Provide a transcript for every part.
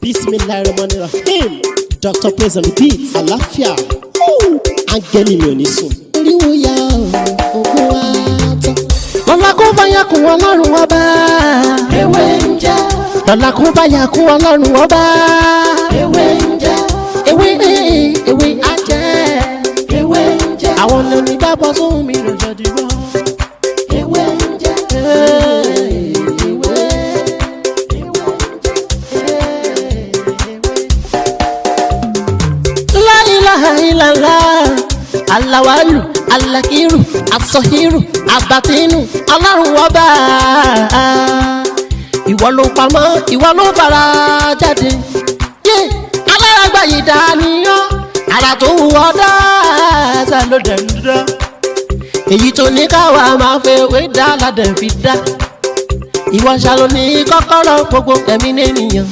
Bismillahirrahmanirrahim. Dr. Praise on the beat. Àlàáfíà. Áńgẹ́lì mi ò ní sùn. Oríwo ya ògùn wa tán. Lọ́la kó bá yà kún Ọlọ́run Ọba. Ewé ń jẹ́. Lọ́la kó bá yà kún Ọlọ́run Ọba. Ewé ń jẹ́. Ewé ewé á jẹ́. Ewé ń jẹ́. Àwọn onígbàgbọ́ sóhun mi ló jọ dìbò. Ewé ń jẹ́. Ewé. La ilaha illallah. Alawalu, alakiru, asọhiru, abatinu, Ọlọ́run Ọba. Ìwọ ló pamọ́, ìwọ ló fara jáde. Yé alárágbá yìí dániyàn, ara tó wù ọ́ dáadáa ló dẹ̀ ń dán. Èyí tó ní káwa máa fẹ́ wé dá ládẹ̀ fi dá. Ìwọ ṣàlò ní kọ́kọ́rọ́ gbogbo ẹ̀mí nìyẹn.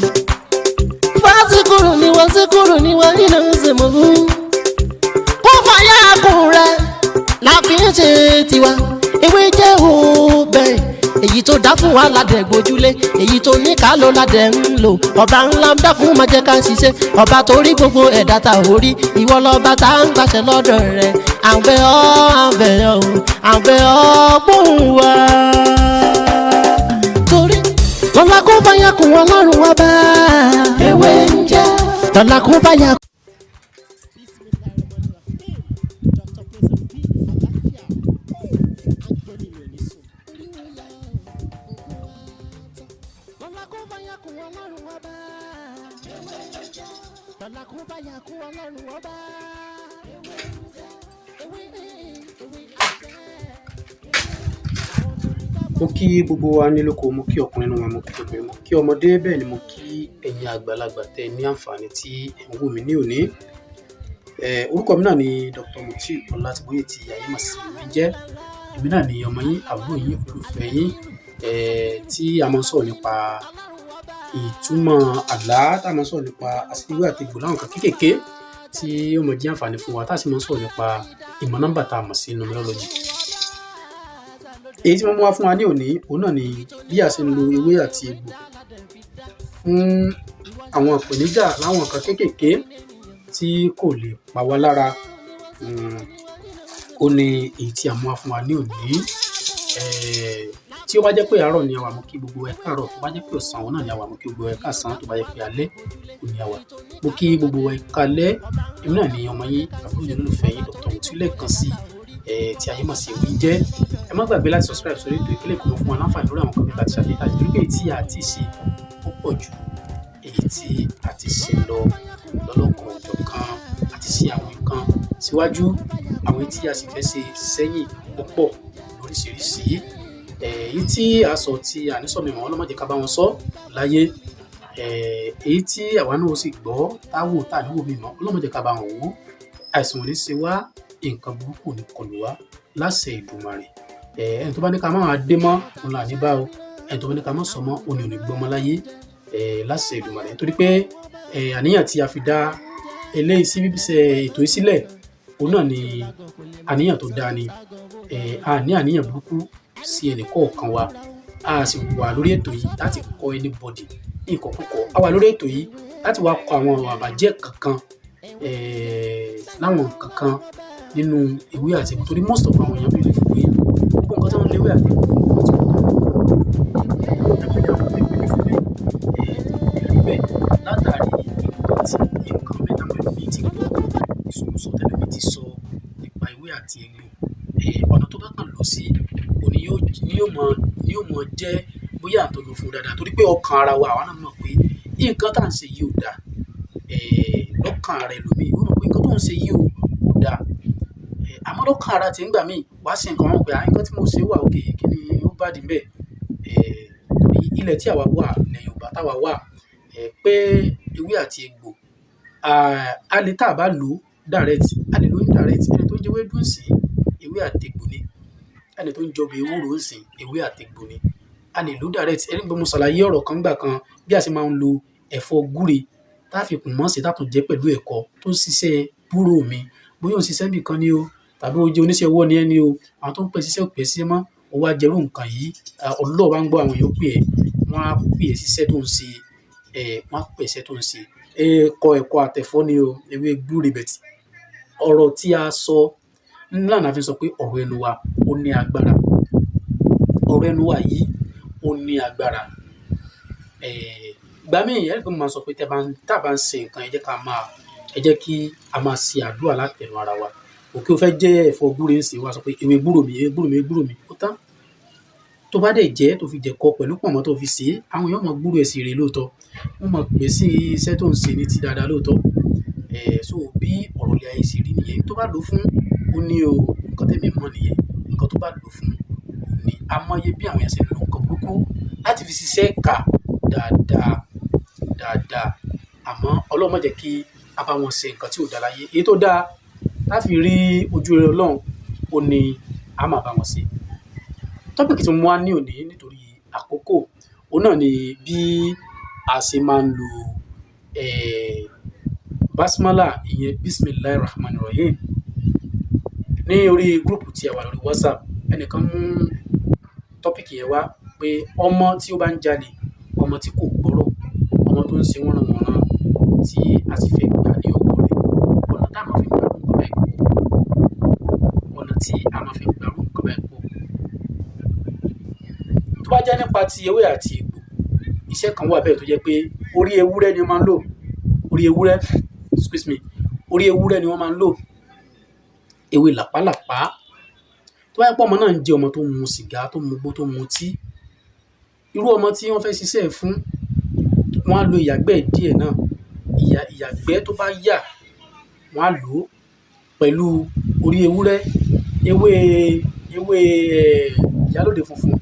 Fásikúrú ni wọ́n síkúrú ni wọ́n nínú ìsìnkú. Kó fàyà kùn rẹ̀ la fi ń ṣe tiwa. Ewé jẹ́ òbẹ̀. Èyí tó dá fún wa ládẹ̀ gbójúlé. Èyí tó ní ká ló ládẹ̀ ń lò. Ọba ńlá ń dákun máa jẹ́ ká ṣiṣẹ́. Ọba tó rí gbogbo ẹ̀dá ta ò rí. Ìwọ lọ́ba tá ń gbàṣẹ lọ́dọ̀ rẹ̀. À ń bẹ̀ ọ́, à ń bẹ̀ ọ́, à ń bẹ̀ ọ́ gbóhùn wa. Torí lọ́la kó bá yà kún Ọlọ́run Ọba. Ewé ń jẹ́. Lọ́la kó bá yà. Mo kí gbogbo wa nílòkó, mo kí ọkùnrin nínú wa, mo kí obìnrin, mo kí ọmọdé, bẹ́ẹ̀ ni mo kí ẹ̀yin àgbàlagbà tẹ́ ní àǹfààní tí ẹ̀ ń wò mí ní òní. Orúkọ mi náà ni Dr. Mutiu Ọlátìbóyè tí ayé mọ̀ sí mi jẹ́. Èmi náà ni ọmọ yín, àbúrò yín, olùfẹ́ yín, tí a máa ń sọ̀rọ̀ nípa ìtumọ̀ àlá, tá a máa ń sọ̀rọ̀ nípa àṣírí àti egbò láwọn nǹkan kéékèèké tí ó máa jẹ́ àǹfààní fún wa, tá a sì máa ń sọ̀rọ̀ nípa ìmọ̀ nọ́mbà tá a mọ̀ sí numerology. Èyí tí mo mú wá fún wa ní òní, òun náà ni bí a ṣe ń lo ewé àti egbò fún àwọn ìpèníjà láwọn nǹkan kéékèèké tí kò lè pa wá lára. Ó ní èyí tí a mú wá fún wa ní òní. Tí ó bá jẹ́ pé àárọ̀ ni a wà, mo kí gbogbo ẹ káàárọ̀. Tó bá jẹ́ pé ọ̀sán, òun náà ni a wà, mo kí gbogbo ẹ káàsán. Tó bá jẹ́ pé alẹ́, òun ni a wà, mo kí gbogbo ẹ káalẹ́. Èmi náà ni ọmọ yín, àbúrò yín, olólùfẹ́ yín, Dr. Mutiu lẹ́ẹ̀kan sí tí ayé mọ̀ sí ewé ń jẹ́. Ẹ má gbàgbé láti subscribe sórí ètò ìpínlẹ̀ kò mọ̀ fún wa láǹfààní lórí àwọn kan bí a ti ṣàlàyé tàbí torí pé èyí tí a ti ṣe ó pọ̀ ju èyí tí a ti ṣe lọ lọ́lọ́kan òjọ̀kan. A ti ṣe àwọn nǹkan síwájú, àwọn tí a sì fẹ́ ṣe sẹ́yìn ó pọ̀ lóríṣiríṣi. Èyí tí a sọ tí a ní sọ̀mí mọ́, ọlọ́mọdé ká bá wọn sọ láyé. Èyí tí àwa náà ó sì gbọ́ táwò tá à ní wò mí mọ́, ọlọ́mọdé ká bá wọn wò. Àìsàn ò ní ṣe wá, nǹkan burúkú ò ní kọlù wá láṣẹ Èdùmàrè. Ẹni tó bá ní ká máa dé mọ́, òun là ní bá o. Ẹni tó bá ní ká má sọ mọ́, òun ò ní gbọ́ mọ́ láyé láṣẹ Èdùmàrè. Nítorí pé àníyàn tí a fi dá eléyìí sí ṣe ètò yìí sílẹ̀, òun náà ni àníyàn tó dáa ni. A ní àníyàn burúkú sí ẹnì kọ̀ọ̀kan wa. A sì wà lórí ètò yìí láti kọ́ anybody ní ìkọ́kúkọ. A wà lórí ètò yìí láti wá kọ àwọn ọ̀rọ̀ àbàjẹ́ kankan láwọn kankan nínú ewé àti egbò, torí most of àwọn èèyàn believe pé gbogbo nǹkan tí wọ́n ń lo ewé àti egbò fún wọn ti kú. Àwọn believe bẹ́ẹ̀, rí bẹ́ẹ̀ látàrí nǹkan tí nǹkan mẹ́ta ẹlòmíì ti gbọ́, ìsọkúsọ tẹlòmíì ti sọ nípa ewé àti egbò. Ọ̀nà tó bá kàn lọ sí òní ni yóò mọ jẹ́ bóyá à ń tó lò fún dáadáa, torí pé ọkàn ara wa, àwa náà mọ̀ pé nǹkan tá à ń ṣe yìí ò dáa. Lọ́kàn ara ẹlòmíì, ó mọ̀ pé nǹkan tó ń ṣe yìí ò dáa. Àmọ́ lọ́kàn ara tí ń gbà míì wá sí nǹkan wọn pé nǹkan tí mo ṣe wà okay, kí ni ó bá di ńbẹ̀? Torí ilẹ̀ tí àwa wà, ilẹ̀ Yorùbá táwa wà, pé ewé àti egbò, a lè tá a bá lò direct, a lè lò indirect. Ẹni tó ń jẹ ewédú ńsìn, ewé àti egbò ni. Ẹni tó ń jọbẹ̀ ewúro ńsìn, ewé àti egbò ni. A lè lò direct. Ẹni pé mo ṣàlàyé ọ̀rọ̀ kan nígbà kan bí a ṣe máa ń lo ẹ̀fọ́ gúre tá fi kùnmọ́ ṣe tá tún jẹ pẹ̀lú ẹ̀kọ tó ń ṣiṣẹ́ búrò mi. Bóyá ó ń ṣiṣẹ́ níbì kan ni o, tàbí ó jẹ́ oníṣẹ́ ọwọ́ ni ẹ́ ni o, àwọn tó ń pè ṣiṣẹ́ ò pè é ṣiṣẹ́ mọ́, ó wá jẹ irú nǹkan yìí, Ọlọ́run bá ń gbọ́, àwọn èèyàn ó pè ẹ́, wọ́n á pè é ṣiṣẹ́ tó ń ṣe. Wọ́n á pèsè tó ń ṣe kọ ẹ̀kọ́ àtẹ̀fọ́ ni o, ewé gbúre bẹ̀tì. Ọ̀rọ̀ tí a sọ ńlá náà fi sọ pé ọ̀rọ̀ ẹnu wa ó ní agbára. Ọ̀rọ̀ ẹnu wa yìí ó ní agbára. Ìgbà míì ẹ rí pé mo máa sọ pé tá a bá ń ṣe nǹkan, ẹ jẹ́ kí a máa ṣe àdúrà látẹnu ara wa. Òkè o fẹ́ jẹ́ ẹ̀fọ́ gbúre ń sìn, wá sọ pé ewé gbúrò mi, ewé gbúrò mi, ewé gbúrò mi, ó tán. Tó bá dẹ̀ jẹ́ tó fi jẹ̀kọ pẹ̀lú pọ̀nmọ́ tó fi sè é, àwọn èèyàn máa gbúrò ẹ̀ sí rere lóòótọ́. Wọ́n máa pè sí iṣẹ́ tó ń ṣe ní ti dáadáa lóòótọ́. So bí ọ̀rọ̀ ilé ayé ṣe rí nìyẹn. Tó bá lò fún, ó ní o, nǹkan tẹ́mi mọ̀ nìyẹn. Nǹkan tó bá lò fún, ó ní. A mọye bí àwọn èèyàn ṣe ń lo nǹkan burúkú láti fi ṣiṣẹ́ kà dáadáa, dáadáa. Àmọ́ Ọlọ́run má jẹ́ kí a bá wọn ṣe nǹkan tí ò dáa láyé. Èyí tó dáa láti rí ojú rere Ọlọ́run, ó ní a máa bá wọn ṣe. Topic tí mo wá ní òní nítorí àkókò, òun náà ni bí a ṣe máa ń lo basmala, ìyẹn Bismillahir Rahmanir Rahim. Ní orí group tí a wà lórí WhatsApp, ẹnìkan mú topic yẹn wá pé ọmọ tí ó bá ń jalè, ọmọ tí kò gbọ́rọ̀, ọmọ tó ń ṣe wọ́nranwọ̀nran tí a sì fẹ́ gbà ní ọwọ́ rẹ̀. Ọ̀nà tá a máa fi gbà irú nǹkan bẹ́ẹ̀ pọ̀. Ọ̀nà tí a máa fi gbà irú nǹkan bẹ́ẹ̀ pọ̀. Tó bá jẹ́ nípa ti ewé àti egbò, iṣẹ́ kan wà bẹ́ẹ̀ tó jẹ́ pé orí ewúrẹ́ ni wọ́n máa ń lò. Orí ewúrẹ́, excuse me, orí ewúrẹ́ ni wọ́n máa ń lò. Ewé làpálàpá. Tó bá jẹ́ pé ọmọ náà ń jẹ́ ọmọ tó ń mu sìgá, tó ń mugbó, tó ń mutí, irú ọmọ tí wọ́n fẹ́ ṣiṣẹ́ fún, wọ́n á lo ìyàgbẹ́ díẹ̀ náà. Ìyàgbẹ́ tó bá yà, wọ́n á lò ó pẹ̀lú orí ewúrẹ́, ewé ìyálóde funfun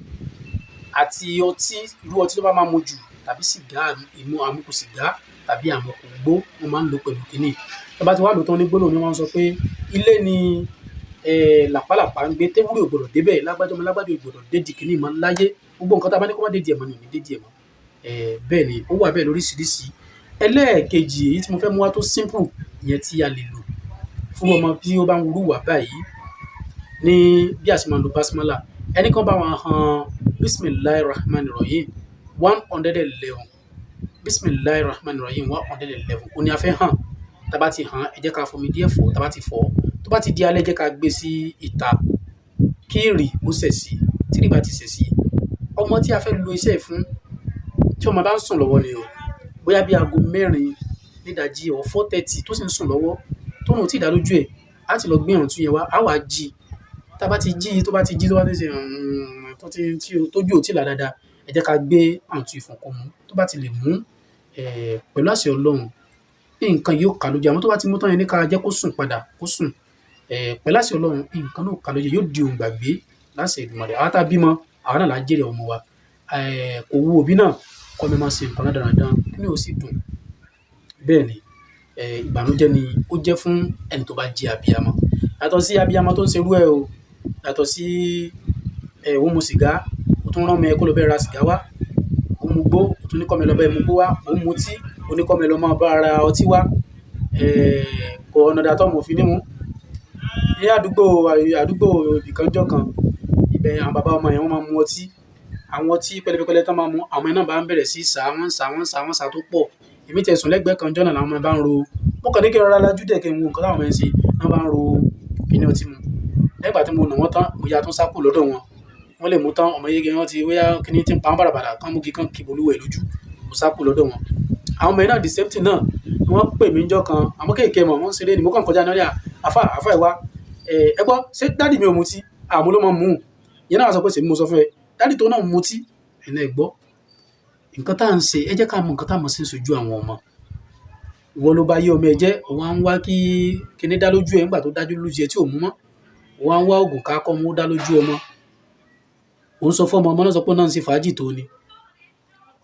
àti ọtí, irú ọtí tó bá máa mu jù tàbí sìgá, ìmú àmukù sìgá tàbí àmukù igbó, wọ́n máa ń lò pẹ̀lú kíní. Tí wọ́n bá ti wá lò tán ní gbólóhùn ni wọ́n máa ń sọ pé ilé ni làpálàpá ń gbé, téwúrẹ́ ò gbọdọ̀ dé bẹ́ẹ̀, lágbájá ọmọ lágbájá ò gbọdọ̀ dé di kíní mọ́ láyé. Gbogbo nǹkan tí a bá ní kó má dé di ẹ̀ mọ́ ni ò ní dé di ẹ̀ mọ́. Bẹ́ẹ̀ ni, ó wà bẹ́ẹ̀ lóríṣiríṣi. Ẹlẹ́ẹ̀kejì èyí tí mo fẹ́ mú wá tó simple, ìyẹn tí a lè lò fún ọmọ tí ó bá ń wúrú wà báyìí ní bí a ṣe máa ń lo basmala. Ẹni kan bá wọn han Bismillahir Rahmanir Rahim 111. Bismillahir Rahmanir Rahim 111. Ó ní a fẹ́ hàn. Tí a bá ti hàn, ẹ jẹ́ ká fomi díẹ̀ fọ̀. Tí a bá ti fọ̀, tó bá ti di alẹ́, ẹ jẹ́ ká gbé sí ìta kí ìrì ó sẹ̀ sí. Tí ìrì bá ti sẹ̀ sí, ọmọ tí a fẹ́ lo iṣẹ́ fún, tí ọmọ bá ń sùn lọ́wọ́ ni o, bóyá bí aago 4 nídàjí or 4:30 tó sì ń sùn lọ́wọ́, tó òrùn ò tí ì dá lójú ẹ̀, a ti lọ gbé ọ̀ǹtún yẹn wá, a wá jí. Tí a bá ti jí, tó bá ti jí, tó bá ti ṣe tó ti, tí tójú ò tí ì là dáadáa, ẹ jẹ́ ká gbé ọ̀ǹtún ìfọ̀n kó mú. Tó bá ti lè mú, pẹ̀lú àṣẹ Ọlọ́run, nǹkan yóò ká lójú. Àmọ́ tó bá ti mú tán yẹn ní ká jẹ́ kó sùn padà, kó sùn. Pẹ̀lú àṣẹ Ọlọ́run, nǹkan náà ó ká lójú, yóò di ohun ìgbàgbé láṣẹ Èdùmàrè. Àwa tá bímọ, àwa náà là á jèrè ọmọ wa. Kò wu òbí náà kó ọmọ máa ṣe nǹkan rádaràda, inú ẹ̀ ó sì dùn. Bẹ́ẹ̀ ni, ìbànújẹ́ ni ó jẹ́ fún ẹni tó bá jẹ́ abiyamọ. Yàtọ̀ sí abiyamọ tó ń ṣe irú ẹ o. Yàtọ̀ sí, ó mu sìgá, ó tún rán ọmọ ẹ kó lọ bá ẹ ra sìgá wá. Ó mu igbó, ó tún ní kó ọmọ ẹ lọ bá ẹ mu igbó wá. Ó mutí, ó ní kó ọmọ ẹ lọ máa bá ra ọtí wá. Kò ọ̀nà dà tó ọmọ ò fi ní mú. Ní àdúgbò ibìkan jọ́ kan, ibẹ̀ àwọn bàbá ọmọ yẹn wọ́n máa ń mu ọtí. Àwọn ọtí pẹlẹbẹ tán máa ń mu, àwọn ọmọ náà bá ń bẹ̀rẹ̀ sí í sá, wọ́n ń sá, wọ́n ń sá, wọ́n ń sá tó pọ̀. Èmi tí ẹ sùn lẹ́gbẹ̀ẹ́ kan jọ́nà làwọn ọmọ bá ń ro. Mo kàn ní kí n rọra lajú díẹ̀ kí n wo nǹkan táwọn ọmọ yẹn ń ṣe. Wọ́n bá ń ro kíní ọtí mu. Lẹ́yìn ìgbà tí mo nà wọ́n tán, mo ya tún sá kúrò lọ́dọ̀ wọn. Wọ́n lè mú tán, ọmọ yége wọ́n ti bóyá kíní tí ń pa wọ́n bàràbàrà, kán mú igi kán kí bolúwẹ̀ lójú. Mo sá kúrò lọ́dọ̀ wọn. Àwọn ọmọ yẹn náà the same thing náà. Wọ́n pè mí níjọ́ kan, àwọn kéékèèké mọ̀, wọ́n ń ṣeré ni. Mo kàn kọjá ní wọ́n ní à, "Àfá, àfá ẹ wá. Ẹ gbọ́, ṣé daddy mi ò mutí? À, mo ló máa ń mú." Ìyẹn náà wá sọ pé ṣèbí mo sọ fún ẹ. Daddy tó náà ń mutí. Ẹ̀yin náà ẹ gbọ́. Nǹkan tá à ń ṣe, ẹ jẹ́ ká mọ nǹkan tá a mọ̀ sí sojú àwọn ọmọ. Ìwọ ló bá yé ọmọ ẹ jẹ́, òun á ń wá kí kíní dá lójú ẹ nígbà tó dájú lójú ẹ tí ò mú mọ́. Òun á ń wá òògùn ká kọ́ mú dá lójú ọmọ. Òun sọ fún ọmọ, ọmọ náà sọ pé òun náà ń ṣe fàájì tó ni.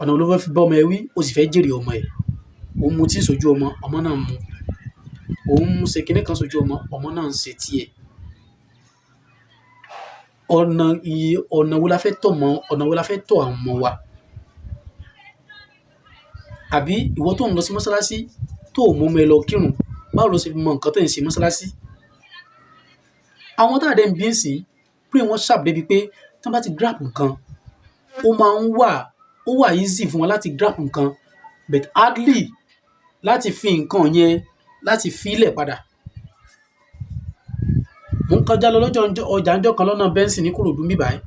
Ọ̀nà wo ló fẹ́ fi bá ọmọ ẹ wí, ó sì fẹ́ jèrè ọmọ ẹ. Òun mutí sójú ọmọ, ọmọ náà ń mu. Òun ń ṣe kíní kan sójú ọmọ, ọmọ náà ń ṣe tiẹ̀. Ọ̀nà wo la fẹ́ tọ̀ mọ́, ọ̀nà wo la fẹ́ tọ̀ àwọn ọmọ wa? Àbí ìwọ tó ń lọ sí mọ́sálásí, tó ò mú ọmọ ẹ lọ kírun, báwo lo ṣe mọ nǹkan tó ń ṣe mọ́sálásí? Àwọn tá a dẹ̀ ń bí ń sìn, brain wọn sharp débi pé tí wọ́n bá ti grab nǹkan, ó máa ń wà, ó wà easy fún wọn láti grab nǹkan. But hardly láti fi nǹkan yẹn, láti fi ilẹ̀ padà. Mo ń kọjá lọ lọ́jọ́ ọjà ńjọ́ kan lọ́nà Bẹ́ńsì ní Kòròdú níbí báyìí.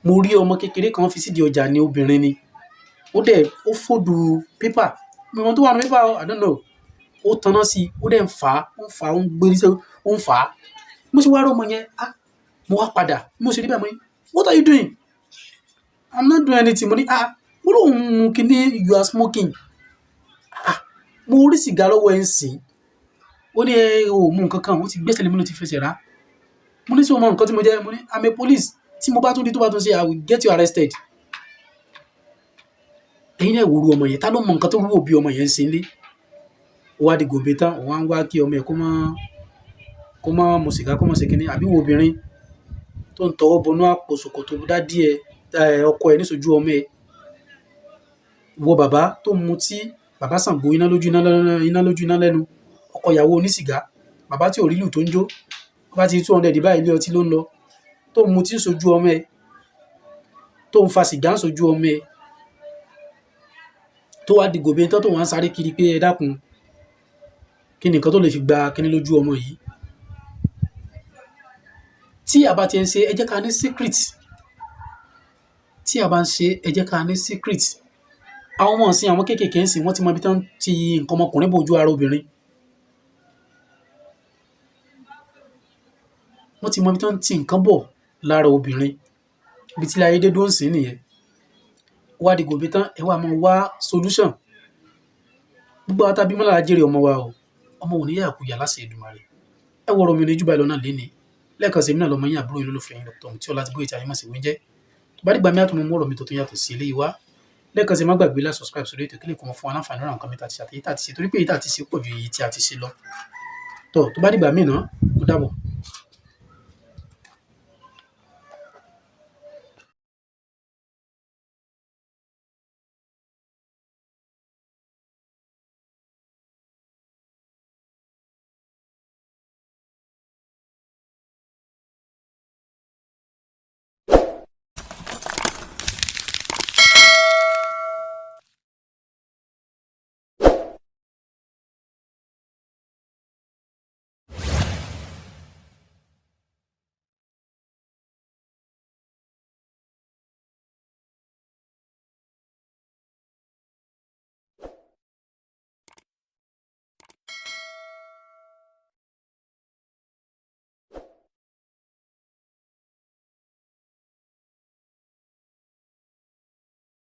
Mo rí ọmọ kékeré kan fi sídìí ọjà ní, obìnrin ni. Ó dẹ̀ ó fold paper. Mi ò mọ ohun tó wà nínú paper o, I don't know. Ó taná sí i, ó dẹ̀ ń fà á, ó ń fà á, ó ń gbé ó ń fà á. Mo ṣe wá rí ọmọ yẹn, ah, mo wá padà. Bí mo ṣe rí báyìí, mo ní, "What are you doing?" "I'm not doing anything." Mo ní, "Ah," mo lóun mú kíní, "You are smoking." Ah, mo rí sìgá lọ́wọ́ ẹ̀ ń sìn. Ó ní ẹ ò mú nǹkan kan, ó ti gbẹ́sẹ̀ lé mi ló ti fẹsẹ̀ rá. Mo ní, "Ṣé o mọ nǹkan tí mo jẹ́?" Mo ní, "I'm a police. Tí mo bá tún rí tó bá tún ṣe, I will get you arrested." Ẹ̀yin náà wo irú ọmọ yẹn, ta ló mọ nǹkan tó rú òbí ọmọ yẹn ń ṣe nílé? Ó wá di gòbé tán, òun á ń wá kí ọmọ ẹ̀ kó má mu sìgá, kó má ṣe kíní. Àbí wo obìnrin tó ń tọwọ́ bọnú àpò ṣòkòtò daddy ẹ, ọkọ ẹ níṣojú ọmọ ẹ. Ìwọ bàbá tó ń mutí, bàbá Ṣàngó, iná lójú, iná lẹ́nu, iná lójú, iná lẹ́nu, ọkọ ìyàwó onísìgá, bàbá tí ò rí lù tó ń jó, ó bá ti 200 báyìí, ilé ọtí ló ń lọ, tó ń mutí níṣojú ọmọ ẹ, tó ń fa sìgá níṣojú ọmọ ẹ, tó wá di gòbé tán, tó wá ń sáré kiri pé ẹ dákun, kí ni nǹkan tó lè fi gba kíní lójú ọmọ yìí? Tí a bá ti ń ṣe, ẹ jẹ́ ká ní secret. Tí a bá ń ṣe, ẹ jẹ́ ká ní secret. Àwọn ọmọ ìsìn, àwọn kéékèèké ń sìn, wọ́n ti mọ ibi tí wọ́n ti nǹkan ọmọkùnrin bò ojú ara obìnrin. Wọ́n ti mọ ibi tí wọ́n ti nǹkan bọ̀ lára obìnrin. Ibi tí ayé dé dúró ń sìn nìyẹn. Ó wá di gòbé tán, ẹ wá máa wá solution. Gbogbo àwọn tá a bímọ lára jèrè ọmọ wa o. Ọmọ ò ní yàyàkuyà láṣẹ Èdùmàrè. Ẹ wọ ọ̀rọ̀ mi ní jù báyìí lọ náà lénìí. Lẹ́ẹ̀kan sí, èmi náà lọmọ yín, àbúrò yín, olólùfẹ́ yín, Dr. Mutiu Ọlátìbóyè tí ayé mọ̀ sí Wíńjẹ́. Tó bá dìgbà mi, àtúmọ̀ mú ọ̀rọ̀ mi tuntun yàtọ̀ sí eléyìí wá. Lẹ́ẹ̀kan sí, má gbàgbé láti subscribe sórí ètò kílè kó mọ fún wa láǹfààní ra nǹkan mi tá a ti ṣe àti èyí tá a ti ṣe, torí pé èyí tá a ti ṣe pọ̀ ju èyí tí a ti ṣe lọ. Tó bá dìgbà míì náà, ó dàbọ̀.